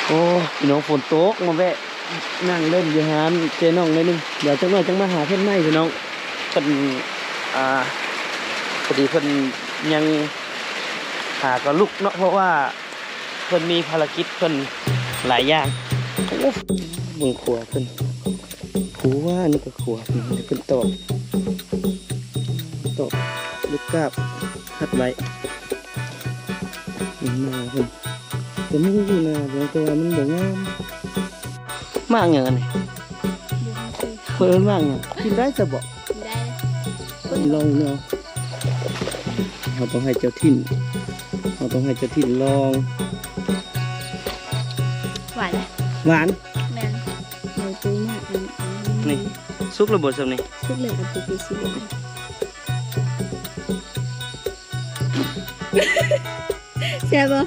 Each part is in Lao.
ໂອ້ ພີ່ນ້ອງ ຝົນຕົກ ມາແວະນັ່ງຫຼິ້ນຢູ່ຮ້ານເຈນ້ອງໜ້ອຍໜຶ່ງ ດຽວຈັກໜ້ອຍຈັ່ງມາຫາເພິ່ນໃໝ່ພີ່ນ້ອງ. ເພິ່ນ ອ່າ ພໍດີເພິ່ນຍັງຫາກໍລຸກເນາະ ເພາະວ່າເພິ່ນມີພາລະກິດເພິ່ນຫຼາຍຢ່າງ. ໂອ້ ເບິ່ງຂົວເພິ່ນ ຂົວ ອັນນີ້ກໍຂົວ ເພິ່ນຕອກ ຕອກລູກກາບຮັດໄວ້. ນາເພິ່ນ ກໍມີຢູ່ນາເພິ່ນ ແຕ່ວ່າມັນບໍ່ງາມ. ໝາກຫຍັງອັນນີ້? ບໍ່ຮູ້ຊື່. ເພິ່ນເອີ້ນໝາກຫຍັງ? ກິນໄດ້ຊະບໍ່? ກິນໄດ້. ລອງເນາະ ເຮົາຕ້ອງໃຫ້ເຈົ້າຖິ່ນ ເຮົາຕ້ອງໃຫ້ເຈົ້າຖິ່ນລອງ. ຫວານເດ້. ຫວານ? ແມ່ນ. ເອົາໂຕມາອັນ ອັນນີ້. ນີ້ ສຸກແລ້ວບໍ່ຊ່ຳນີ້? ສຸກແລ້ວ ເອົາໂຕໄປຊິ. ແຊບບໍ່?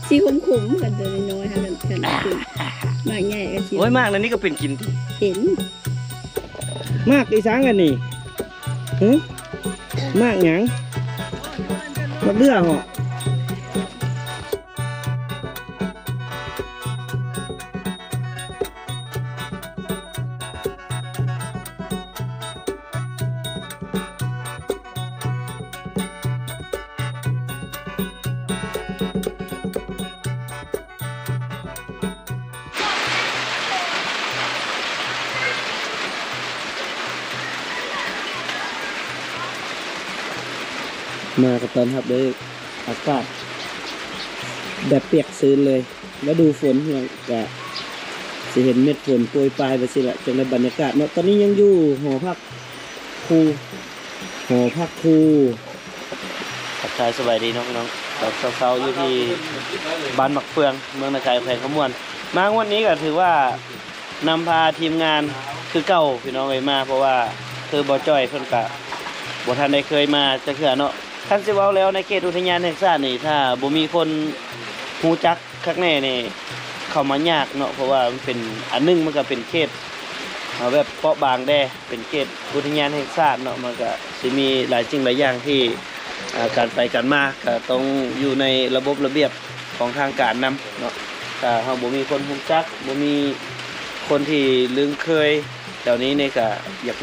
ສີຂົມໆ ກັນໂຕນ້ອຍໆ ຫາກັນ ກັນ ໝາກໃຫຍ່ກໍຊິ. ໂອ້ຍ ໝາກອັນນີ້ກໍເປັນກິນຕິ? ເປັນ. ໝາກອີຫຍັງອັນນີ້? ຫື? ໝາກຫຍັງ? ໝາກເດື່ອເຫາະ? ມາກໍຕ້ອນຮັບດ້ວຍອາກາດແບບປຽກຊື້ນເລີຍ. ລະດູຝົນ ແລ້ວກະຊິເຫັນເມັດຝົນໂປຍປາຍໄປຊີ້ແຫຼະ ຈັ່ງໄດ້ບັນຍາກາດເນາະ. ຕອນນີ້ຍັງຢູ່ຫໍພັກຄູ ຫໍພັກຄູ. ທັກທາຍສະບາຍດີເນາະພີ່ນ້ອງ ຕອນເຊົ້າໆ ຢູ່ທີ່ບ້ານໝາກເຟືອງ ເມືອງນາໄກ ແຂວງຄຳມ່ວນ. ມາງວດນີ້ກໍຖືວ່ານຳພາທີມງານຄືເກົ່າພີ່ນ້ອງເອີຍ ມາ ເພາະວ່າຄືບໍ່ຈ່ອຍເພິ່ນກະບໍ່ທັນໄດ້ເຄີຍມາຈັກເທື່ອເນາະ. ຄັນຊິເວົ້າແລ້ວໃນເຂດອຸທິຍານແຫ່ງຊາດນີ້ ຖ້າບໍ່ມີຄົນຮູ້ຈັກ ຄັກແນ່ນີ້ເຂົ້າມາຍາກເນາະ ເພາະວ່າມັນເປັນ ອັນໜຶ່ງມັນກໍເປັນເຂດ ເອີ ແບບເປາະບາງແດ່ ເປັນເຂດອຸທິຍານແຫ່ງຊາດເນາະ ມັນກໍຊິມີຫຼາຍສິ່ງຫຼາຍຢ່າງທີ່ ເອີ ການໄປການມາກໍຕ້ອງຢູ່ໃນລະບົບລະບຽບຂອງທາງການນຳເນາະ. ຖ້າເຮົາບໍ່ມີຄົນຮູ້ຈັກ ບໍ່ມີຄົນທີ່ລຶ້ງເຄີຍແຖວນີ້ນີ້ ກໍ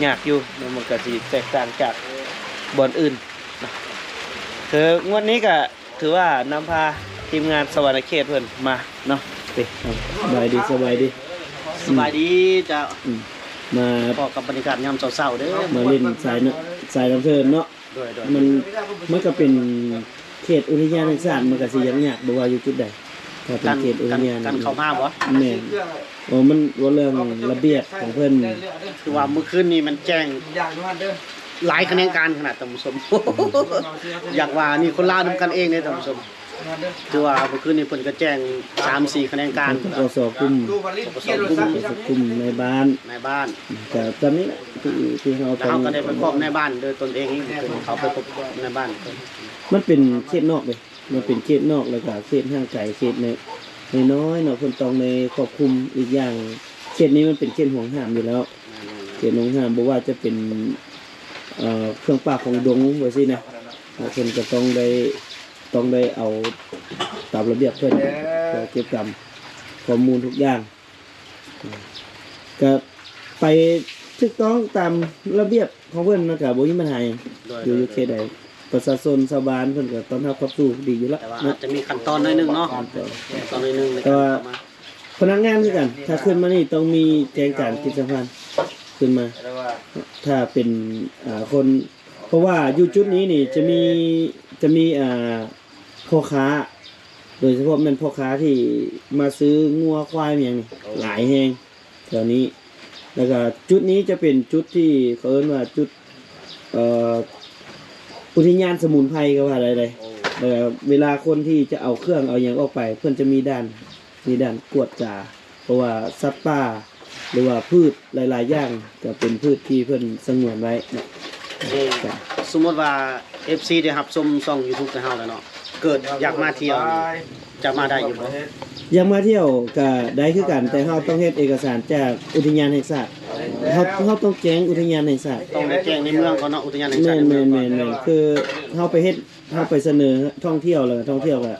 ຍາກໆຢູ່ເນາະ ມັນກໍຊິແຕກຕ່າງຈາກບ່ອນອື່ນ. ຄືງວດນີ້ກະຖືວ່ານຳພາທີມງານສະຫວັນນະເຂດເພິ່ນມາເນາະ. ເອີ ສະບາຍດີ ສະບາຍດີ ສະບາຍດີເຈົ້າ. ອືມ ມາພໍ້ກັບບັນຍາກາດຍາມເຊົ້າໆເດີ ມາຫຼິ້ນສາຍ ສາຍນ້ຳເທີນເນາະ. ໂດຍໆ ມັນ ມັນກະເປັນເຂດອຸທິຍານແຫ່ງຊາດ ມັນກະຊິຍາກໆ ບໍ່ວ່າຢູ່ຈຸດໃດ ຖ້າເປັນເຂດອຸທິຍານ ການເຂົ້າມາບໍ່? ແມ່ນ. ໂອ້ ມັນເວົ້າເລື່ອງລະບຽບຂອງເພິ່ນ ຄືວ່າມື້ຄືນນີ້ມັນແຈ້ງ ຫຼາຍຂະແໜງການຂະໜາດທ່ານຜູ້ຊົມ ຢາກວ່ານີ້ຄົນລາວນຳກັນເອງເດ້ທ່ານຜູ້ຊົມ. ຄືວ່າມື້ຄືນນີ້ເພິ່ນກໍແຈ້ງສາມສີ່ຂະແໜງການ ປກສ ກຸ່ມ ປກສ ກຸ່ມ ປກສ ກຸ່ມ ນາຍບ້ານ ນາຍບ້ານ ກໍຕາມນີ້ແຫຼະ ທີ່ ທີ່ເຮົາ ເຮົາກໍໄດ້ໄປພບນາຍບ້ານໂດຍຕົນເອງ ເພິ່ນເຂົ້າໄປພົບນາຍບ້ານ. ມັນເປັນເຂດນອກເດ້ ມັນເປັນເຂດນອກ ແລ້ວກໍເຂດຫ່າງໄກ ເຂດນ້ອຍໆເນາະ ເພິ່ນຕ້ອງໄດ້ຄວບຄຸມ. ອີກຢ່າງເຂດນີ້ມັນເປັນເຂດຫວງຫ້າມຢູ່ແລ້ວ ເຂດຫວງຫ້າມ ບໍ່ວ່າຈະເປັນ ເອີ ເຄື່ອງປ່າຂອງດົງວ່າຊີ້ນະ ເພິ່ນກໍຕ້ອງໄດ້ ຕ້ອງໄດ້ເອົາຕາມລະບຽບເພິ່ນ ເພື່ອເກັບກຳຂໍ້ມູນທຸກຢ່າງ ກໍໄປຖືກຕ້ອງຕາມລະບຽບຂອງເພິ່ນ ມັນກໍບໍ່ມີບັນຫາຫຍັງ. ໂດຍ ຢູ່ ໂດຍ ຢູ່ເຂດໃດ ປະຊາຊົນຊາວບ້ານເພິ່ນກໍຕ້ອນຮັບຂັບສູ່ດີຢູ່ແລ້ວ ແຕ່ວ່າ ເນາະ ອາດຈະມີຂັ້ນຕອນໜ້ອຍໜຶ່ງເນາະ ຂັ້ນຕອນ ຂັ້ນຕອນໜ້ອຍໜຶ່ງໃນ ແຕ່ວ່າ ການເຂົ້າມາ ພະນັກງານຄືກັນ ຖ້າຂຶ້ນມານີ້ຕ້ອງມີແຈ້ງການຈິດສຳພັນຂຶ້ນມາ ຖ້າເປັນ ອ່າ ຄົນ ເພາະວ່າຢູ່ຈຸດນີ້ນີ້ຈະມີ ຈະມີ ອ່າ ພໍ່ຄ້າ ໂດຍສະເພາະແມ່ນພໍ່ຄ້າທີ່ມາຊື້ງົວຄວາຍຫຍັງນີ້ ໂອ້ ຫຼາຍແຮງແຖວນີ້. ແລ້ວກໍຈຸດນີ້ຈະເປັນຈຸດທີ່ເຂົາເອີ້ນວ່າຈຸດ ເອີ ອຸທິຍານສະໝຸນໄພກໍວ່າໄດ້ເດ. ໂອ້ ແລ້ວເວລາຄົນທີ່ຈະເອົາເຄື່ອງເອົາຫຍັງອອກໄປ ເພິ່ນຈະມີດ່ານ ມີດ່ານກວດກາ ເພາະວ່າສັດປ່າ ຫຼືວ່າພືດຫຼາຍໆຢ່າງ ກໍເປັນພືດທີ່ເພິ່ນສະຫງວນໄວ້ເນາະ. ເອີ ສົມມຸດວ່າ ເອັຟຊີ ໄດ້ຮັບຊົມຊ່ອງ YouTube ຂອງເຮົາແລ້ວເນາະ ເກີດຢາກມາທ່ຽວນີ້ ຈະມາໄດ້ຢູ່ບໍ່? ຢາກມາທ່ຽວກໍໄດ້ຄືກັນ ແຕ່ເຮົາຕ້ອງເຮັດເອກະສານຈາກອຸທິຍານແຫ່ງຊາດ ເຮົາ ເຮົາຕ້ອງແຈ້ງອຸທິຍານແຫ່ງຊາດ ຕ້ອງໄດ້ແຈ້ງໃນເມືອງກ່ອນເນາະ ອຸທິຍານແຫ່ງຊາດ ແມ່ນໆໆ ຄືເຮົາໄປເຮັດ ເຮົາໄປສະເໜີທ່ອງທ່ຽວ ແລ້ວກໍທ່ອງທ່ຽວກໍ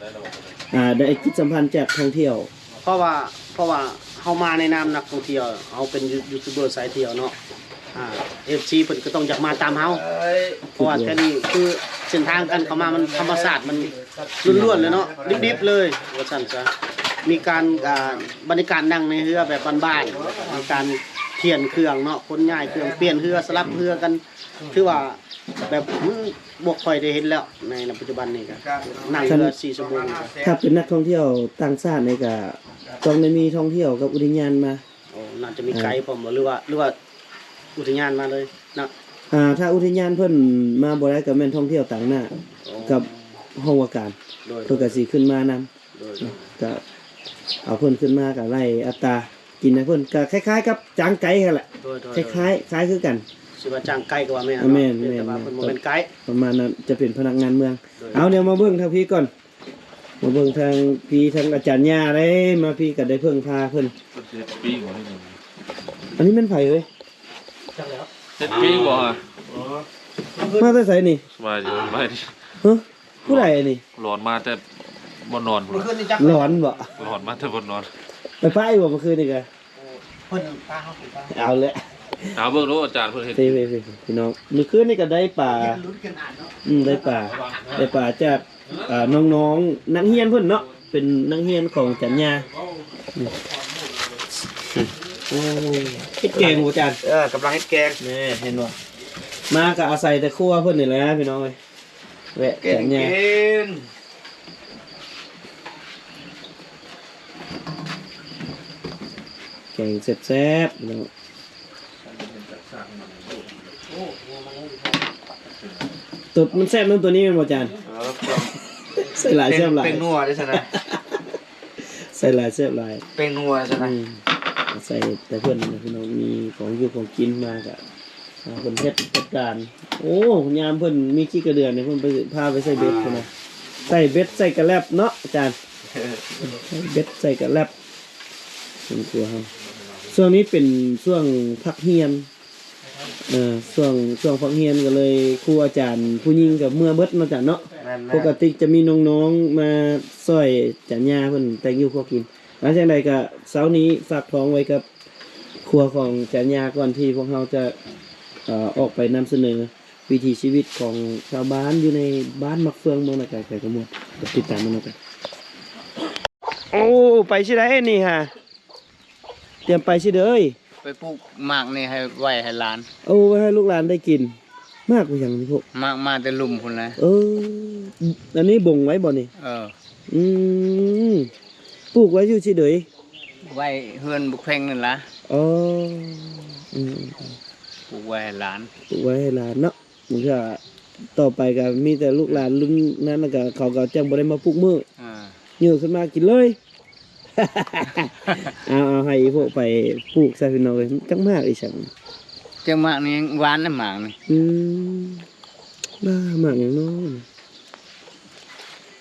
ອ່າ ໄດ້ຈິດສຳພັນຈາກທ່ອງທ່ຽວ ເພາະວ່າ ເພາະວ່າເຮົາມາໃນນາມນັກທ່ອງທ່ຽວ ເຮົາເປັນຢູ ຢູທູບເບີສາຍທ່ຽວເນາະ ອ່າ ເອັຟຊີ ເພິ່ນກໍຕ້ອງຢາກມາຕາມເຮົາ ເພາະວ່າແຖວນີ້ຄືເສັ້ນທາງການເຂົ້າມາມັນທຳມະຊາດ ມັນລ້ວນໆເລີຍເນາະ ດິບໆເລີຍວ່າຊັ້ນຊະ ມີການ ອ່າ ບັນຍາກາດນັ່ງໃນເຮືອແບບບ້ານໆ ມີການຂຽນເຄື່ອງເນາະ ຂົນຍ້າຍເຄື່ອງ ປ່ຽນເຮືອ ສະຫຼັບເຮືອກັນ ຖືວ່າແບບມັນບໍ່ຄ່ອຍໄດ້ເຫັນແລ້ວ ໃນປັດຈຸບັນນີ້ກໍນັ່ງເຮືອສີ່ຊົ່ວໂມງ. ຖ້າເປັນນັກທ່ອງທ່ຽວຕ່າງຊາດນີ້ກໍຕ້ອງໄດ້ມີທ່ອງທ່ຽວກັບອຸທິຍານມາ. ໂອ້ ໜ້າຈະມີໄກພ້ອມບໍ່ ຫຼືວ່າ ຫຼືວ່າອຸທິຍານມາເລີຍເນາະ? ອ່າ ຖ້າອຸທິຍານເພິ່ນມາບໍ່ໄດ້ ກໍແມ່ນທ່ອງທ່ຽວຕາງໜ້າກັບຫ້ອງວ່າການ ໂດຍ ເພິ່ນກໍຊິຂຶ້ນມານຳ ໂດຍ ກໍເອົາເພິ່ນຂຶ້ນມາ ກໍໄລ່ອັດຕາກິນໃຫ້ເພິ່ນ ກໍຄ້າຍໆກັບຈ້າງໄກຫັ້ນແຫຼະ ໂດຍ ໂດຍ ຄ້າຍໆ ຄ້າຍຄືກັນ ຊິວ່າຈ້າງໄກກໍວ່າແມ່ນ ແມ່ນ ແມ່ນ ແຕ່ວ່າເພິ່ນບໍ່ແມ່ນໄກ ປະມານນັ້ນ ຈະເປັນພະນັກງານເມືອງ ໂດຍ ເອົາ ດຽວມາເບິ່ງທາງພີ້ກ່ອນ ມາເບິ່ງທາງພີ້ ທາງອາຈານຍ່າເດ້ ມາພີ້ກໍໄດ້ເພິ່ງພາເພິ່ນ ເຮັດປີ້ງບໍ່ນີ້ ອັນນີ້ແມ່ນໃຜເອີຍ? ຈັກແລ້ວ ເຮັດປີ້ງບໍ່? ມາແຕ່ໃສນີ້? ສະບາຍດີ ສະບາຍດີ ຮະ ຜູ້ໃດອັນນີ້? ຫຼອນມາແຕ່ບ່ອນນອນພຸ້ນ ມື້ຄືນນີ້ຈັກ ຫຼອນບໍ່? ຫຼອນມາແຕ່ບ່ອນນອນ ໄປປະຢູ່ບໍ່ມື້ຄືນນີ້ກະ? ເພິ່ນພາເຮົາໄປປະ ເອົາແຫຼະ ເອົາເບິ່ງດູອາຈານເພິ່ນເຮັດ ເອີ ເອີ ເອີ ພີ່ນ້ອງ ມື້ຄືນນີ້ກໍໄດ້ປາ ອືມ ໄດ້ປາ ໄດ້ປາຈາກ ອ່າ ນ້ອງໆ ນັກຮຽນເພິ່ນເນາະ ເປັນນັກຮຽນຂອງອາຈານຍ່າ ອືມ ໂອ້ ເຮັດແກງບໍ່ອາຈານ? ເອີ ກຳລັງເຮັດແກງ ແມ່ນ ເຫັນບໍ່ ມາກໍອາໄສແຕ່ຄົວເພິ່ນນີ້ແຫຼະ ພີ່ນ້ອງເອີຍ ແວະ ແກງກິນ ແກງແຊບໆ ພີ່ນ້ອງ ຕົວມັນແຊບນຳຕົວນີ້ແມ່ນບໍ່ອາຈານ? ເອີ ໃສ່ຫຼາຍແຊບຫຼາຍ ເປັນນົວເດ້ຊັ້ນນະ ໃສ່ຫຼາຍແຊບຫຼາຍ ເປັນນົວຊັ້ນນະ ອືມ ໃສ່ແຕ່ເພິ່ນນະ ພີ່ນ້ອງ ມີຂອງຢູ່ຂອງກິນມາກະ ອ່າ ເພິ່ນເຮັດຈັດການ ໂອ້ ຍາມເພິ່ນມີຂີ້ກະເດືອນນີ້ ເພິ່ນໄປ ພາໄປໃສ່ເບັດພຸ້ນນະ ໃສ່ເບັດໃສ່ກະແລັບເນາະອາຈານ ໃສ່ເບັດໃສ່ກະແລັບ ເປັນຄົວເຮົາ ຊ່ວງນີ້ເປັນຊ່ວງພັກຮຽນ ເອີ ຊ່ວງ ຊ່ວງພັກຮຽນກໍເລີຍ ຄູອາຈານຜູ້ຍິງກໍເມືອເບິດເນາະອາຈານເນາະ ແມ່ນໆ ປົກກະຕິຈະມີນ້ອງໆມາຊ່ອຍອາຈານຍ່າເພິ່ນແຕ່ງຢູ່ຄົວກິນ ຫຼັງຈາກໃດກໍເຊົ້ານີ້ຝາກທ້ອງໄວ້ກັບ ຄົວຂອງອາຈານຍ່າ ກ່ອນທີ່ພວກເຮົາຈະ ເອີ ອອກໄປນຳສະເໜີວິຖີຊີວິດຂອງຊາວບ້ານຢູ່ໃນບ້ານໝາກເຟືອງ ເມືອງນາກາຍ ແຂວງຄຳມ່ວນ ໄປຕິດຕາມນຳກັນ. ໂອ້ ໄປຊິໃດນີ້ຫາ? ຕຽມໄປຊິເດີ. ໄປປູກໝາກນີ້ໃຫ້ໄວ້ໃຫ້ຫຼານ. ໂອ້ ໄວ້ໃຫ້ລູກຫຼານໄດ້ກິນ. ໝາກອີຫຍັງນີ້ພວກ? ໝາກມາແຕ່ລຸ່ມພຸ້ນແຫຼະ. ເອີ ອັນນີ້ບົງໄວ້ບໍ່ນີ້? ເອີ. ອືມ ປູກໄວ້ຢູ່ຊິເດີ? ໄວ້ເຮືອນບັກເພັງນັ້ນລະ. ອໍ ອືມ ປູກໄວ້ໃຫ້ຫຼານ ປູກໄວ້ໃຫ້ຫຼານເນາະ. ບາງເທື່ອຕໍ່ໄປກໍມີແຕ່ລູກຫຼານລຸ້ນນັ້ນ ແລ້ວກໍເຂົາກໍຈັ່ງບໍ່ໄດ້ມາປຸກມື້. ອ່າ ເຫຍີຂຶ້ນມາກິນເລີຍ. ເອົາ ເອົາໃຫ້ອີພວກໄປປູກຊະ ພີ່ນ້ອງເອີຍ. ຈັກໝາກອີຫຍັງ? ຈັກໝາກນີ້ຫວານນະ ໝາກນີ້. ອືມ ບ້າ ໝາກຫຍັງເນາະ?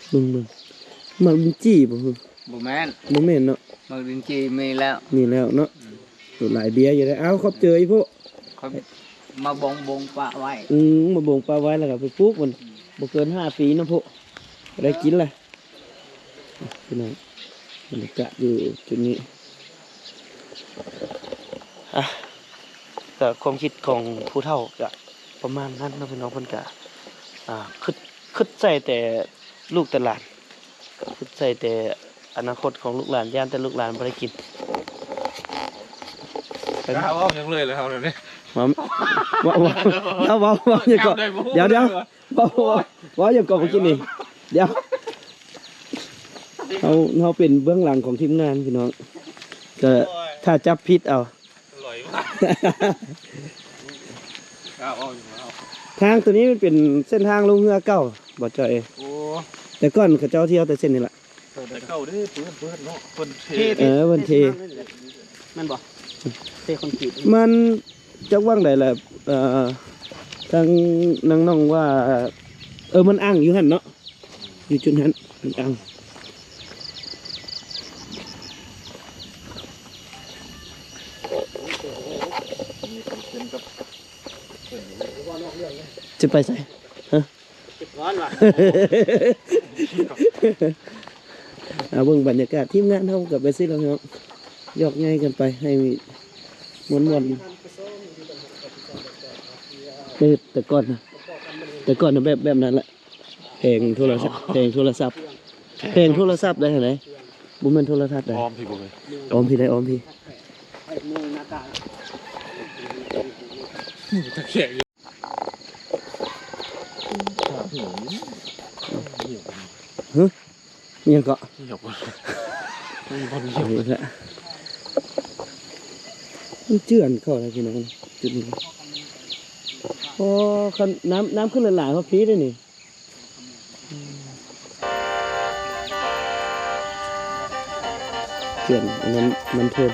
ເບິ່ງໆ ໝາກລິນຈີ່ບໍ່? ບໍ່ແມ່ນ ບໍ່ແມ່ນເນາະ. ໝາກລິນຈີ່ມີແລ້ວ ມີແລ້ວເນາະ. ອືມ ຫຼາຍເບຍຢູ່ເດ້. ເອົາ ຂອບໃຈອີພວກ ເຂົາມາບົງ ບົງປະໄວ້. ອືມ ມາບົງປະໄວ້ ແລ້ວກໍໄປປູກມັນ. ອືມ ບໍ່ເກີນຫ້າປີເນາະພວກ ກໍໄດ້ກິນແຫຼະ. ພີ່ນ້ອງ ບັນຍາກາດຢູ່ຈຸດນີ້ ອ່ະ ກໍຄວາມຄິດຂອງຜູ້ເຖົ້າກໍປະມານນັ້ນເນາະ ພີ່ນ້ອງ. ເພິ່ນກໍ ອ່າ ຄິດ ຄິດໃສ່ແຕ່ລູກແຕ່ຫຼານ ຄິດໃສ່ແຕ່ອະນາຄົດຂອງລູກຫຼານ ຢ້ານແຕ່ລູກຫຼານບໍ່ໄດ້ກິນ. ກ້າເວົ້າຫຍັງເລີຍແລ້ວເຮົານີ້ ເວົ້າ ເວົ້າ ເວົ້າ ເວົ້າ ເວົ້າຫຍັງເກາະ? ດຽວ ດຽວ ເວົ້າ ເວົ້າ ເວົ້າຫຍັງເກາະເມື່ອກີ້ນີ້? ດຽວ ເຮົາ ເຮົາເປັນເບື້ອງຫຼັງຂອງທີມງານ ພີ່ນ້ອງ ກໍຖ້າຈັບຜິດເອົາ. ທາງຕົວນີ້ມັນເປັນເສັ້ນທາງລົງເຮືອເກົ່າບໍ່ຈ້ອຍ? ໂອ້ ແຕ່ກ່ອນເຂົາເຈົ້າທ່ຽວແຕ່ເສັ້ນນີ້ລະ. ແຕ່ເກົ່າເດ້ ເປີດ ເປີດເນາະ ເພິ່ນເທ. ເອີ ເພິ່ນເທ ແມ່ນບໍ່? ເທຄອນກຣີດ ມັນຈັກວ່າງໃດລະ. ເອີ ທາງນາງນ້ອງວ່າ ເອີ ມັນອັ່ງຢູ່ຫັ້ນເນາະ ຢູ່ຈຸດຫັ້ນ ມັນອັ່ງ. ຈະໄປໃສ? ຮະ? ເກັບກ່ອນວ່າ ເອົາເບິ່ງບັນຍາກາດ ທີມງານເຮົາກໍໄປຊິແລ້ວເນາະ ຢອກໃຫຍ່ກັນໄປໃຫ້ມ່ວນໆ ເອີ ແຕ່ກ່ອນນະ ແຕ່ກ່ອນນະແບບ ແບບນັ້ນແຫຼະ ແຜງໂທລະສັບ ແຜງໂທລະສັບ ແຜງໂທລະສັບໄດ້ຫັ້ນໃດ ບໍ່ແມ່ນໂທລະທັດໃດ ອ້ອມພີ້ບໍ່ແມ່ນ ອ້ອມພີ້ໄດ໋ ອ້ອມພີ້ ຮະ ອີ່ຫຍັງເກາະ ມັນເຈື່ອນເຂົ້າແລ້ວພີ່ນ້ອງ ຈຸດນີ້ ໂອ້ ຄັນນ້ຳ ນ້ຳຂຶ້ນຫຼາຍໆ ຮອດພີ້ເດ້ນີ້ ເຈື່ອນ ອັນນັ້ນ ນ້ຳຖ້ວມ.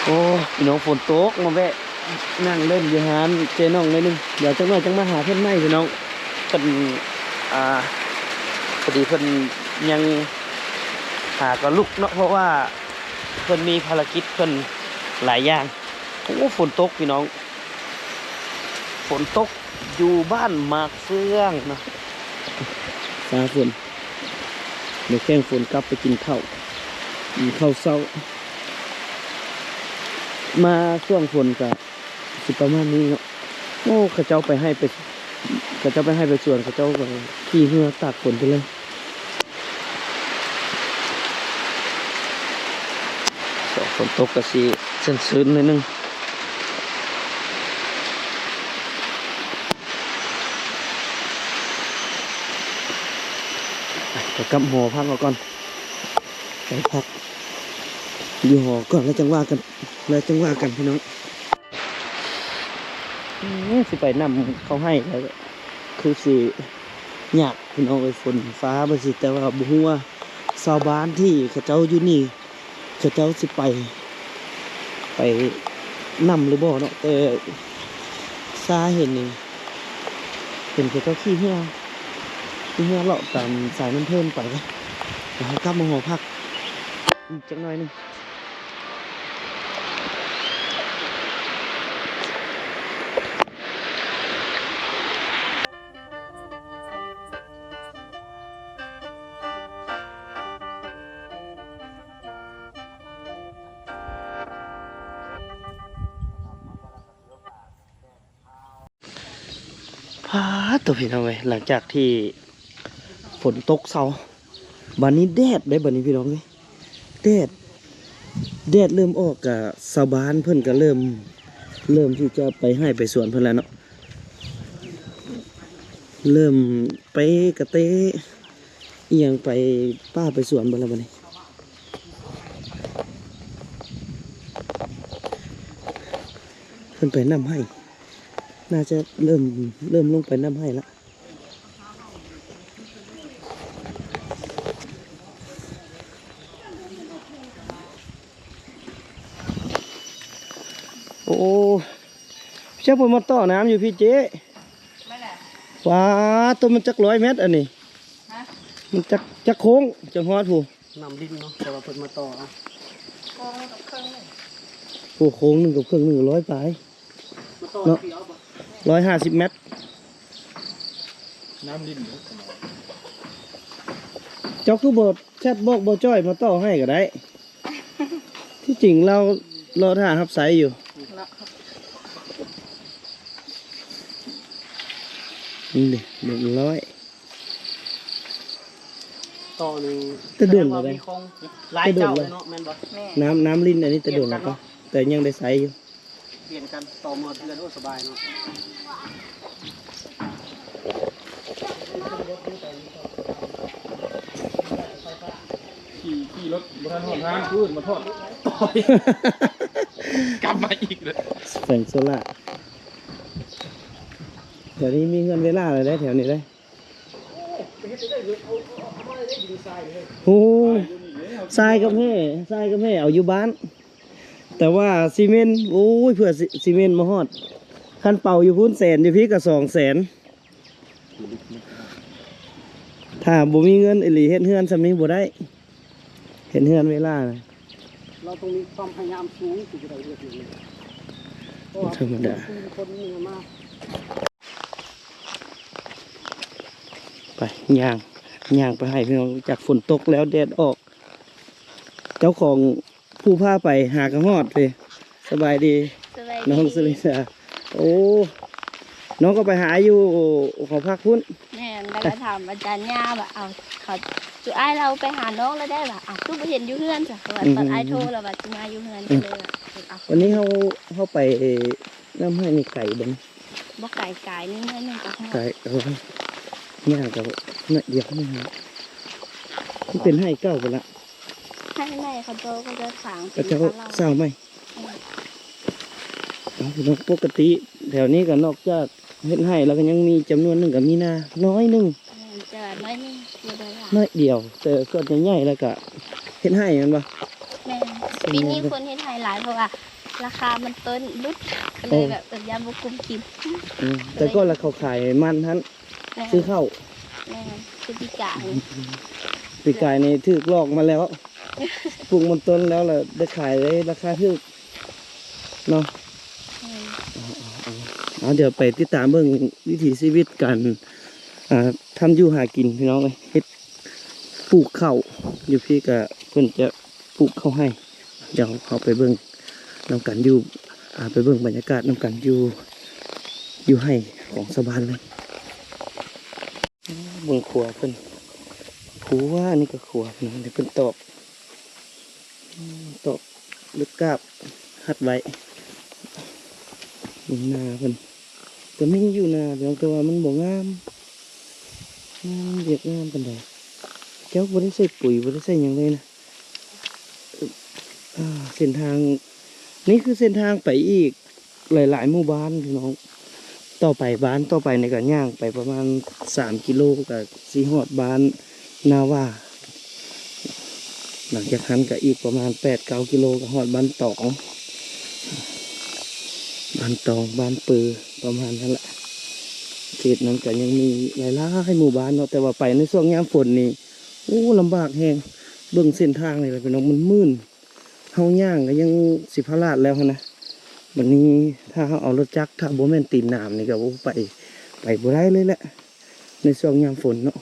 ໂອ້ ພີ່ນ້ອງ ຝົນຕົກ ມາແວະນັ່ງຫຼິ້ນຢູ່ຮ້ານເຈນ້ອງໜ້ອຍໜຶ່ງ ດຽວຈັກໜ້ອຍຈັ່ງມາຫາເພິ່ນໃໝ່ພີ່ນ້ອງ ເພິ່ນ ອ່າ ພໍດີເພິ່ນຍັງຫາກໍລຸກເນາະ ເພາະວ່າເພິ່ນມີພາລະກິດເພິ່ນຫຼາຍຢ່າງ. ໂອ້ ຝົນຕົກພີ່ນ້ອງ ຝົນຕົກຢູ່ບ້ານໝາກເຟືອງເນາະ ຟ້າຝົນ ດຽວແຂ້ງຝົນກັບໄປກິນເຂົ້າ ກິນເຂົ້າເຊົ້າ ມາຊ່ວງຝົນກະຊິປະມານນີ້ເນາະ. ໂອ້ ເຂົາເຈົ້າໄປໄຮ່ໄປ ເຂົາເຈົ້າໄປໄຮ່ໄປສວນ ເຂົາເຈົ້າກໍຂີ່ເຮືອຕາກຝົນໄປເລີຍ. ຝົນຕົກກໍຊິຊືນໆ ໜ້ອຍໜຶ່ງ ໄປກັບຫໍພັກເອົາກ່ອນ ໄປພັກຢູ່ຫໍກ່ອນ ແລ້ວຈັ່ງວ່າກັນ ແລ້ວຈັ່ງວ່າກັນພີ່ນ້ອງ. ເອີ ຊິໄປນຳເຂົ້າໄຮ່ກໍຄືຊິຍາກພີ່ນ້ອງເອີຍ ຝົນຟ້າວ່າຊີ້ ແຕ່ວ່າບໍ່ຮູ້ວ່າຊາວບ້ານທີ່ເຂົາເຈົ້າຢູ່ນີ້ ເຂົາເຈົ້າຊິໄປ ໄປນຳຫຼືບໍ່ເນາະ ແຕ່ຊາເຫັນນີ້ ເຫັນເຂົາເຈົ້າຂີ່ເຮືອ ຂີ່ເຮືອເລາະຕາມສາຍນ້ຳເພິ່ນໄປ ແລ້ວເຮົາກັບມາຫໍພັກອີກຈັກໜ້ອຍໜຶ່ງ. ປາດໂທ້ ພີ່ນ້ອງເອີຍ ຫຼັງຈາກທີ່ຝົນຕົກເຊົາ ບາດນີ້ແດດເດ້ ບາດນີ້ພີ່ນ້ອງເອີຍ ແດດ ແດດເລີ່ມອອກ ກະຊາວບ້ານເພິ່ນກະເລີ່ມ ເລີ່ມທີ່ຈະໄປໄຮ່ໄປສວນເພິ່ນແລ້ວເນາະ ເລີ່ມໄປກະເຕະ ອີ່ຫຍັງໄປປ່າໄປສວນເບິດແລ້ວບັດນີ້ ເພິ່ນໄປນຳໄຮ່ ໜ້າຈະເລີ່ມ ເລີ່ມລົງໄປນຳໄຮ່ລະ. ໂອ້ ເຈົ້າເພິ່ນມາຕໍ່ນ້ຳຢູ່ພີ້ເຈ້ ແມ່ນແຫຼະ ວ້າ ໂຕ ມັນຈັກຮ້ອຍແມັດອັນນີ້ ຮະ ມັນຈັກ ຈັກໂຄ້ງຈັ່ງຮອດພຸ້ນ ນ້ຳລິນເນາະ ແຕ່ວ່າເພິ່ນມາຕໍ່ ໂຄ້ງໜຶ່ງກັບເຄິ່ງໜຶ່ງ ໂອ້ ໂຄ້ງໜຶ່ງກັບເຄິ່ງໜຶ່ງ ຮ້ອຍປາຍ ມາຕໍ່ ເນາະ ທີ່ເອົາບໍ່ ຮ້ອຍຫ້າສິບແມັດ ນ້ຳລິນເນາະ ເຈົ້າຄືບໍ່ແຊັດບອກບ່າວຈ້ອຍມາຕໍ່ໃຫ້ກໍໄດ້ ທີ່ຈິງລາວ ລໍຖ້າຮັບໃຊ້ຢູ່ ນີ້ເດ້ ໜຶ່ງຮ້ອຍ ຕໍ່ນີ້ ແຕ່ດົນແລ້ວເດ້ ມີຂອງຫຼາຍເຈົ້າເນາະ ແມ່ນບໍ່ ແມ່ນ ນ້ຳ ນ້ຳລິນອັນນີ້ແຕ່ດົນແລ້ວກໍ ແຕ່ຍັງໄດ້ໃຊ້ຢູ່ ປ່ຽນກັນຕໍ່ໝົດເຮືອນ ໂອ້ ສະບາຍເນາະ ຂີ່ ຂີ່ລົດບໍ່ທັນຮອດທາງ ຄືນມາທອດ ໂອ້ຍ. ກັບມາອີກເລີຍ ແຂວງໂຊລະ ແຖວນີ້ມີເຮືອນເວລາແລ້ວເດ້ ແຖວນີ້ເດ້. ໂອ້ ຊາຍກັບແຮ່ ຊາຍກັບແຮ່ເອົາຢູ່ບ້ານ ແຕ່ວ່າຊີເມັນ ໂອ້ຍ ເພື່ອຊີ ຊີເມັນມາຮອດ ຄັນເປົ່າຢູ່ພຸ້ນແສນ ຢູ່ພີ້ກໍສອງແສນ. ຖ້າບໍ່ມີເງິນອີ່ຫຼີ ເຮັດເຮືອນສ່ຳນີ້ບໍ່ໄດ້ ເຮັດເຮືອນເວລານະ ເຮົາຕ້ອງມີຄວາມພະຍາຍາມສູງ ຈຶ່ງຈະໄດ້ເຮັດເຮືອນ ບໍ່ທຳມະດາ ບໍ່ແມ່ນວ່າ ໄປ ຍ່າງ ຍ່າງໄປໃຫ້ພີ່ນ້ອງ ຈາກຝົນຕົກແລ້ວແດດອອກ ເຈົ້າຂອງ ຜູ້ພາໄປຫາກະຮອດເດ້. ສະບາຍດີ ສະບາຍດີ ນ້ອງສຸລິສາ. ໂອ້ ນ້ອງກໍໄປຫາຢູ່ຫໍພັກພຸ້ນ. ແມ່ນ ແລ້ວກໍຖາມອາຈານຍ່າວ່າ ເອົາ ເຂົາ ຈຸອ້າຍລາວໄປຫານ້ອງແລ້ວໄດ້ວ່າ ເອົາ ຄືບໍ່ເຫັນຢູ່ເຮືອນຊະ ເພາະວ່າ ອືມ ຕອນອ້າຍໂທລາວວ່າຊິມາຢູ່ເຮືອນ ອືມ ກໍເລີຍວ່າ ເອົາ ວັນນີ້ເຮົາ ເຮົາໄປນ້ຳໄຮ່ນີ້ໄກບໍ່? ບໍ່ໄກ ກາຍນີ້ໜ້ອຍໜຶ່ງກໍຮອດ ກາຍ ເອີ ຍ່າງກໍໜ້ອຍດຽວນີ້ ມັນເປັນໄຮ່ເກົ່າພຸ້ນລະ. ໄຮ່ໃໝ່ເຂົາເຈົ້າກໍຈະຖາງ ເຂົາເຈົ້າສ້າງໃໝ່. ເອີ ເອົາ ພີ່ນ້ອງ ປົກກະຕິແຖວນີ້ກໍນອກຈາກເຮັດໄຮ່ແລ້ວ ກໍຍັງມີຈຳນວນໜຶ່ງກໍມີນາໜ້ອຍໜຶ່ງ. ແມ່ນ ແຕ່ວ່າໜ້ອຍໜຶ່ງ ບໍ່ໄດ້ຫຼາຍ ໜ້ອຍດຽວ ແຕ່ສ່ວນໃຫຍ່ໆແລ້ວກໍເຮັດໄຮ່ແມ່ນບໍ່? ແມ່ນ ປີນີ້ຄົນເຮັດໄຮ່ຫຼາຍ ເພາະວ່າລາຄາມັນຕົ້ນຫຼຸດ ກໍເລີຍແບບ ເອີ ຢ້ານບໍ່ກຸ້ມກິນ. ອືມ ແຕ່ກ່ອນລະເຂົາຂາຍມັນຫັ້ນ ແມ່ນ ຊື້ເຂົ້າ. ແມ່ນ ຄືປີກາຍ ປີກາຍນີ້ຖືກຫຼອກມາແລ້ວ ປູກມັນຕົ້ນແລ້ວລະໄດ້ຂາຍໄດ້ລາຄາຖືກເນາະ. ແມ່ນ ເອົາ ດຽວໄປຕິດຕາມເບິ່ງວິຖີຊີວິດການ ອ່າ ທຳຢູ່ຫາກິນ ພີ່ນ້ອງເອີຍ ເຮັດ ປູກເຂົ້າ ຢູ່ພີ້ກະເພິ່ນຈະ ປູກເຂົ້າໄຮ່. ດຽວເຮົາໄປເບິ່ງນຳກັນຢູ່ ອ່າ ໄປເບິ່ງບັນຍາກາດນຳກັນຢູ່ ຢູ່ໄຮ່ຂອງຊາວບ້ານເພິ່ນ. ເບິ່ງຂົວເພິ່ນ ຂົວ ນີ້ກໍຂົວເພິ່ນ ເພິ່ນຕອກ ຕອກເລັບກາບຮັດໄວ້. ເບິ່ງນາເພິ່ນ ກໍມີຢູ່ນາພີ່ນ້ອງ ແຕ່ວ່າມັນບໍ່ງາມ ມັນບໍ່ງາມປານໃດ. ເຈົ້າບໍ່ໄດ້ໃສ່ປຸຍ ບໍ່ໄດ້ໃສ່ຫຍັງເລີຍນະ. ອ່າ ເສັ້ນທາງ ນີ້ຄືເສັ້ນທາງໄປອີກຫຼາຍໆໝູ່ບ້ານພີ່ນ້ອງ. ຕໍ່ໄປ ບ້ານຕໍ່ໄປນີ້ກໍຍ່າງໄປປະມານສາມກິໂລ ກໍຊິຮອດບ້ານນາຫວ້າ. ຫຼັງຈາກຫັ້ນກໍອີກປະມານແປດເກົ້າກິໂລກໍຮອດບ້ານຕອງ ບ້ານຕອງ ບ້ານປື ປະມານນັ້ນແຫຼະ. ເຂດນັ້ນກໍຍັງມີຫຼາຍໆໝູ່ບ້ານເນາະ ແຕ່ວ່າໄປໃນຊ່ວງຍາມຝົນນີ້ ໂອ້ ລຳບາກແຮງ. ເບິ່ງເສັ້ນທາງນີ້ລະພີ່ນ້ອງ ມັນມື່ນ ເຮົາຍ່າງກໍຍັງຊິພະລາດແລ້ວຫັ້ນນະ. ບັດນີ້ຖ້າເຮົາເອົາລົດຈັກ ຖ້າບໍ່ແມ່ນຕີນໜາມນີ້ກໍ ໂອ້ ໄປ ໄປບໍ່ໄດ້ເລີຍແຫຼະ ໃນຊ່ວງຍາມຝົນເນາະ.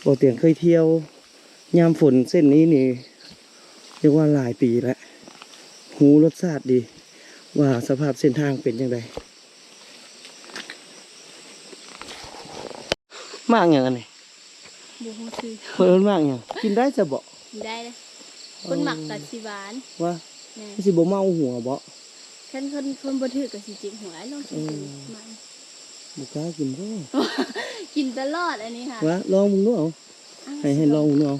ບໍ່ຕຽງເຄີຍທ່ຽວຍາມຝົນເສັ້ນນີ້ນີ້ ຮຽກວ່າຫຼາຍປີແລ້ວ ຮູ້ລົດຊາດດີວ່າສະພາບເສັ້ນທາງເປັນຈັ່ງໃດ. ໝາກຫຍັງອັນນີ້? ບໍ່ຮູ້ຊື່. ເພິ່ນເອີ້ນໝາກຫຍັງ? ກິນໄດ້ຊະບໍ? ກິນໄດ້ເດ້. ຄົນມັກກໍຊິຫວານ. ວ່າ ແມ່ນ. ມັນຊິບໍ່ເມົາຫົວບໍ? ຄັນຄົນ ຄົນບໍ່ຖືກກໍຊິເຈັບຫົວ. ອ້າຍລອງກິນເບິ່ງ. ເອີ ໝາກ ບໍ່ກ້າກິນເດີ້. ກິນຕະຫຼອດອັນນີ້ຫາ. ວ່າ ລອງເບິ່ງດູເອົາ. ອ່າ ໃຫ້ ໃຫ້ລອງເບິ່ງດູເອົາ.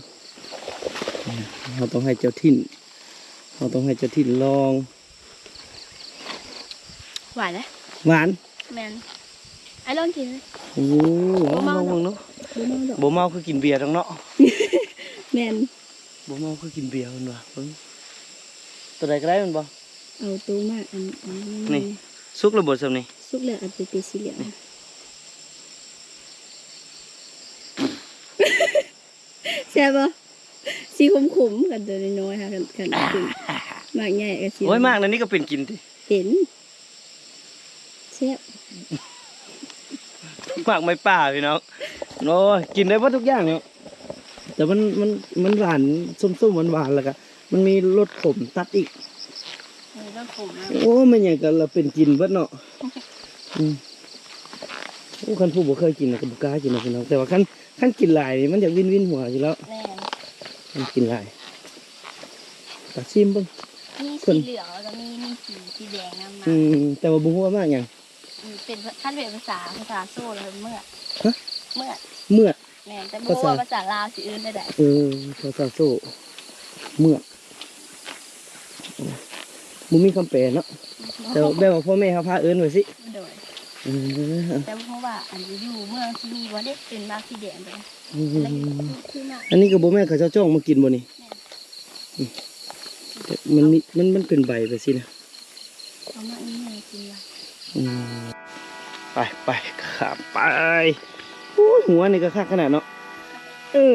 ເຮົາຕ້ອງໃຫ້ເຈົ້າຖິ່ນ ເຮົາຕ້ອງໃຫ້ເຈົ້າຖິ່ນລອງ. ຫວານເດ້. ຫວານ? ແມ່ນ. ອ້າຍລອງກິນ. ໂອ້ ບໍ່ເມົາດອກ. ລອງເບິ່ງເນາະ. ບໍ່ເມົາດອກ. ບໍ່ເມົາຄືກິນເບຍດອກເນາະ. ແມ່ນ. ບໍ່ເມົາຄືກິນເບຍເພິ່ນວ່າ. ເບິ່ງ ໂຕໃດກໍໄດ້ແມ່ນບໍ່? ເອົາໂຕໝາກອັນ ອັນນີ້. ນີ້ ສຸກແລ້ວບໍ່ຊ່ຳນີ້? ສຸກແລ້ວ ເອົາໄປເປັນສີເຫຼືອງ. ນີ້ ແຊບບໍ່? ຊິຂົມໆ ຄັນໂຕນ້ອຍໆ ຫາ ຄັນ ຄັນເປັນໝາກໃຫຍ່ກໍຊິ. ໂອ້ຍ ໝາກນັ້ນນີ້ກໍເປັນກິນຕິ? ເປັນ. ແຊບ. ໝາກໄມ້ປ່າພີ່ນ້ອງ. ໂອ້ຍ ກິນໄດ້ເບິດທຸກຢ່າງເນາະ. ແຕ່ມັນ ມັນ ມັນຫວານ ສົ້ມໆ ຫວານໆ ແລ້ວກໍມັນມີລົດຂົມຕັດອີກ. ມີລົດຂົມນະ. ໂອ້ ແມ່ນຫຍັງກໍລະເປັນກິນເບິດເນາະ. ອືມ. ໂອ້ ຄັນຜູ້ບໍ່ເຄີຍກິນກໍບໍ່ກ້າກິນນະພີ່ນ້ອງ. ແຕ່ວ່າຄັນ ຄັນກິນຫຼາຍນີ້ມັນຢາກວິນໆຫົວຢູ່ແລ້ວ. ແມ່ນ. ຄັນກິນຫຼາຍ ກໍຊີມເບິ່ງ. ມີສີເຫຼືອງ ແລ້ວກໍມີ ມີສີ ສີແດງນຳນະ. ອືມ ແຕ່ວ່າບໍ່ຮູ້ວ່າໝາກຫຍັງ. ອືມ ເປັນ ຄັນເປັນພາສາ ພາສາໂຊລະເໝືອກ. ຮະ? ເໝືອກ. ເໝືອກ. ແມ່ນ ແຕ່ບໍ່ຮູ້ວ່າພາສາລາວຊິເອີ້ນແນວໃດ. ເອີ ພາສາໂຊ ເໝືອກ. ບໍ່ມີຄຳແປເນາະ. ແຕ່ວ່າແບບວ່າພໍ່ແມ່ເຮົາພາເອີ້ນວ່າຊີ້. ໂດຍ. ເອີ ແຕ່ບໍ່ຮູ້ວ່າອັນຢູ່ເມືອງຊິມີບໍ່ເດ້ ເປັນໝາກສີແດງເດ້. ອືມ ແລ້ວຄື ຄືໝາກ ອັນນີ້ກໍບໍ່ແມ່ນເຂົາເຈົ້າຈ້ອງມາກິນບໍ່ນີ້? ແມ່ນ. ອືມ ແຕ່ມັນມີ ມັນ ມັນເປັນໃບແບບຊີ້ນະ. ເອົາມາອັນນີ້ໃຫ້ກິນວ່າ. ອືມ ໄປ ໄປ ຂ້າມໄປ. ໂອ້ຍ ຫົວນີ້ກໍຄັກຂະໜາດເນາະ. ເອີ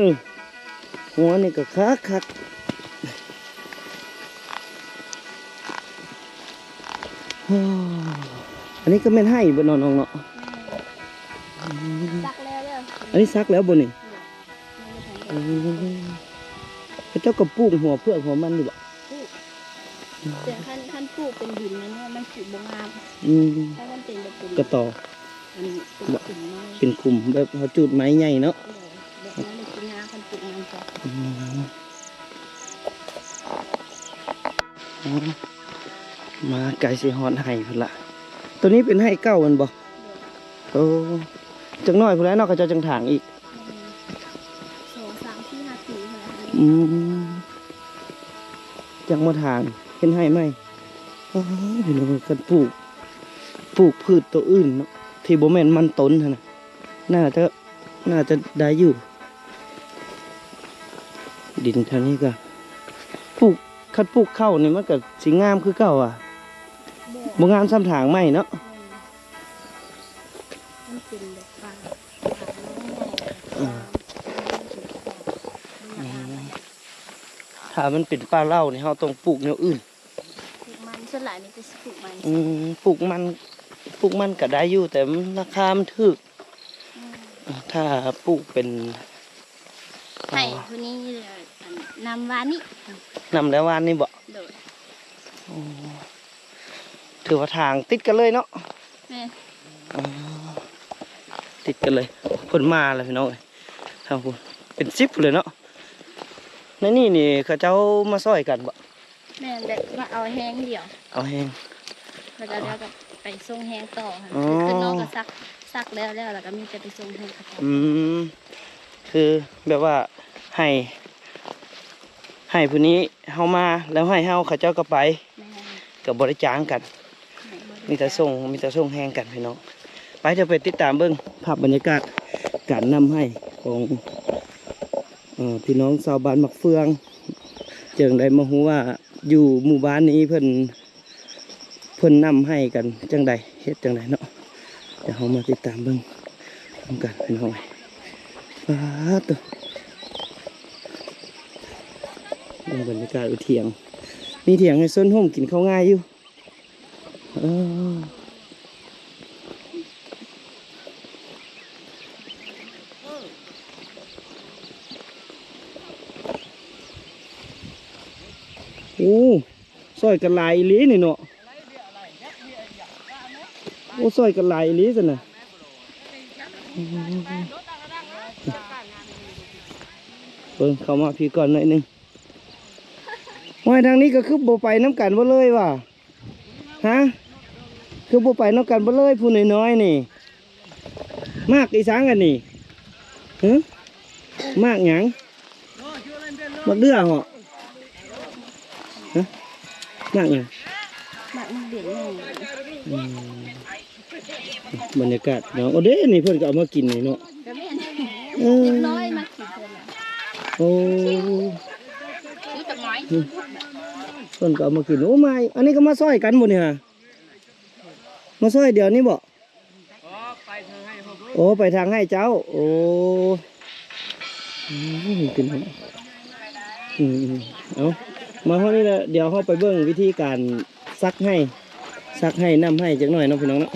ຫົວນີ້ກໍຄັກຄັກ. ໂອ້ ອັນນີ້ກໍແມ່ນໄຮ່ບໍ່ເນາະ ນ້ອງເນາະ? ແມ່ນ. ອືມ ສັກແລ້ວ ອັນນີ້ສັກແລ້ວບໍ່ນີ້? ໂດຍ. ອືມ ເຂົາເຈົ້າກໍປູກຫົວເຜືອກຫົວມັນຢູ່ບໍ່? ປູກ ແຕ່ຄັນ ຄັນປູກເປັນດິນນັ້ນ ມັນຊິບໍ່ງາມ. ອືມ ຖ້າມັນເປັນແບບເປັນກະຕໍ ອັນເປັນ ບໍ່ ຂຸມໄມ້ ເປັນຂຸມ ແບບເຮົາຈູດໄມ້ໃຫຍ່ເນາະ. ໂດຍ ແບບນັ້ນມັນຊິງາມ ຄັນປູກມັນຈະ. ອືມ ອໍ ມາໃກ້ຊິຮອດໄຮ່ພຸ້ນລະ. ໂຕນີ້ເປັນໄຮ່ເກົ່າແມ່ນບໍ່? ໂດຍ. ໂອ້ ຈັກໜ້ອຍພຸ້ນແຫຼະເນາະ ເຂົາເຈົ້າຈັ່ງຖາງອີກ. ແມ່ນ ສອງ ສາມ ສີ່ ຫ້າປີພຸ້ນແຫຼະ. ອືມ ຈັ່ງມາຖາງເຮັດໄຮ່ໃໝ່. ໂອ້ຍ ພີ່ນ້ອງ ຄັນປູກ ປູກພືດໂຕອື່ນເນາະ ທີ່ບໍ່ແມ່ນມັນຕົ້ນຫັ້ນນະ ໜ້າຈະ ໜ້າຈະໄດ້ຢູ່. ດິນແຖວນີ້ກໍປູກ ຄັນປູກເຂົ້ານີ້ມັນກໍຊິງາມຄືເກົ່າຫວາ? ບໍ່ ບໍ່ງາມສ່ຳຖາງໃໝ່ເນາະ. ແມ່ນ ມັນເປັນແບບປ່າ ປ່າໄມ້ໃຫຍ່ ອືມ ອືມ ຖ້າມັນເປັນປ່າເຫຼົ່ານີ້ ເຮົາຕ້ອງປູກແນວອື່ນ. ປູກມັນ ສ່ວນຫຼາຍມີແຕ່ປູກມັນ. ອືມ ປູກມັນ ປູກມັນກໍໄດ້ຢູ່ ແຕ່ມັນ ລາຄາມັນຖືກ. ອືມ ຖ້າປູກເປັນ ໄຮ່ຜູ້ນີ້ ອັນ ນຳວານນີ້ ນຳແລ້ວວານນີ້ບໍ? ໂດຍ. ໂອ້ ຖືວ່າທາງຕິດກັນເລີຍເນາະ. ແມ່ນ. ອໍ ຕິດກັນເລີຍ. ເພິ່ນມາແລ້ວພີ່ນ້ອງເອີຍ ທາງພຸ້ນເປັນສິບພຸ້ນເລີຍເນາະ. ໃນນີ້ນີ້ເຂົາເຈົ້າມາຊ່ອຍກັນບໍ? ແມ່ນ ແບບວ່າເອົາແຮງດຽວ ເອົາແຮງ ແລ້ວກໍ ອໍ ດຽວກໍໄປສົ່ງແຮງຕໍ່. ອໍ ຄືນ້ອງກໍສັກ ສັກແລ້ວ ແລ້ວ ແລ້ວກໍມີແຕ່ໄປສົ່ງແຮງເຂົາເຈົ້າ. ອືມ ຄືແບບວ່າໃຫ້ ໃຫ້ຜູ້ນີ້ເຮົາມາ ແລ້ວໃຫ້ເຮົາ ເຂົາເຈົ້າກໍໄປ. ແມ່ນ. ກໍບໍ່ໄດ້ຈ້າງກັນ ແມ່ນ ບໍ່ໄດ້ ມີແຕ່ ຈ້າງ ສົ່ງ ມີແຕ່ສົ່ງແຮງກັນພີ່ນ້ອງ. ໄປ ດຽວໄປຕິດຕາມເບິ່ງພາບບັນຍາກາດການນຳໄຮ່ຂອງ ເອີ ພີ່ນ້ອງຊາວບ້ານໝາກເຟືອງ ຈັ່ງໄດ້ມາຮູ້ວ່າຢູ່ໝູ່ບ້ານນີ້ເພິ່ນ ເພິ່ນນຳໄຮ່ກັນຈັ່ງໃດ ເຮັດຈັ່ງໃດເນາະ. ດຽວເຮົາມາຕິດຕາມເບິ່ງນຳກັນພີ່ນ້ອງ. ປາດໂທ້ ເບິ່ງບັນຍາກາດຢູ່ຖຽງ ມີຖຽງໃຫ້ຊົນຮົ່ມກິນເຂົ້າງ່າຍຢູ່. ເອີ ໂອ້ ຊ່ອຍກັນຫຼາຍອີ່ຫຼີນີ້ເນາະ. ໂອ້ ຊ່ອຍກັນຫຼາຍອີ່ຫຼີຊັ້ນນະ. ເບິ່ງ ເຂົ້າມາພີ້ກ່ອນໜ້ອຍໜຶ່ງ. ໂອ້ຍ ທາງນີ້ກໍຄືບໍ່ໄປນຳກັນເບິດເລີຍຫວາ? ຮະ? ຄືບໍ່ໄປນຳກັນເບິດເລີຍ ຜູ້ນ້ອຍໆນີ້? ໝາກອີສັງອັນນີ້? ຮະ? ໝາກຫຍັງ? ໝາກເດື່ອເຫາະ? ຮະ? ໝາກຫຍັງ? ໝາກ ໝາກເດືອຍໃຫຍ່. ອືມ ບັນຍາກາດເນາະ. ໂອ້ ເດ້ ນີ້ເພິ່ນກໍເອົາມາກິນນີ້ເນາະ. ກໍແມ່ນ ເອີ ເດັກນ້ອຍມາກິນເພິ່ນນະ. ໂອ້ ຊື້ຈັກໜ້ອຍ ເພິ່ນກໍເອົາມາກິນ. ໂອ້ ມາ ອັນນີ້ກໍມາຊ່ອຍກັນບໍ່ນີ້ຫະ? ມາຊ່ອຍດຽວນີ້ບໍ່? ອໍ ໄປທາງໄຮ່ເຮົາ. ໂອ້ ໄປທາງໄຮ່ເຈົ້າ. ໂອ້ ອືມ ພີ່ນ້ອງ ອືມ ເອົາ ມາຮອດນີ້ແລ້ວ ດຽວເຮົາໄປເບິ່ງວິທີການສັກໄຮ່ ສັກໄຮ່ ນຳໄຮ່ຈັກໜ້ອຍເນາະ ພີ່ນ້ອງເນາະ.